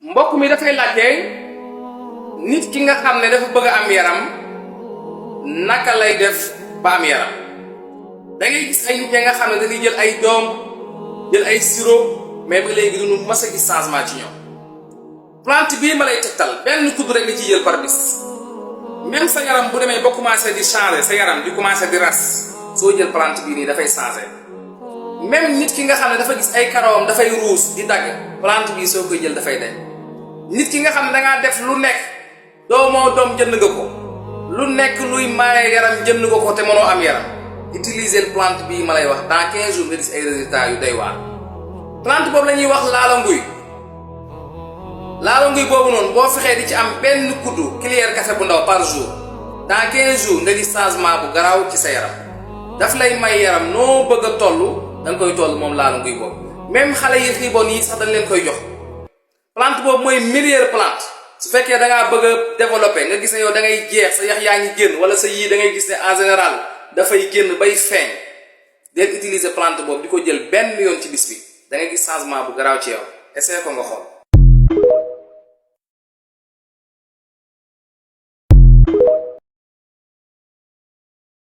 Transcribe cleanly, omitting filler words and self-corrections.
mbokk mi dafay laajte nit ki nga xam ne dafa bëgg a am yaram naka lay def ba am yaram. da ngay gis ay nit nga xam ne dañuy jël ay doom jël ay sirop mais ba léegi duñu mas a gis changement ci ñoom. plante bii ma lay tegtal benn kudd rek nga ciy jël par bis même sa yaram bu demee ba commencé di changer sa yaram di commencé di ras soo jël plante bii nii dafay changer. même nit ki nga xam ne dafa gis ay karawam dafay ruus di dagg plante bii soo koy jël dafay day. nit ki nga xam ne dangaa def lu nekk doomoo doom jënd nga ko lu nekk luy maaye yaram jënd nga ko te mënoo am yaram utiliser plante bii ma lay wax dans 15 jours nga gis ay résultats yu doy waar. plante boobu la ñuy wax laalo nguy. laalo nguy boobu noonu boo fexee di ci am benn kuddu cuillère café bu ndaw par jour dans 15 jours nga gis changement bu garaaw ci sa yaram daf lay may yaram noo bëgg a toll da nga koy toll moom laalo nguy boobu. même xale yi xiiboon yi sax dañ leen koy jox. plante boobu mooy meilleure plante su fekkee da ngaa bëgg a développer nga gis ne yow da ngay jeex sa yax yaa ngi génn wala sa yii da ngay gis ne en général dafay génn bay feeñ del utiliser plante boobu di ko jël benn yoon ci bis bi da ngay gis changement bu garaaw ci yow essayé ko nga xool.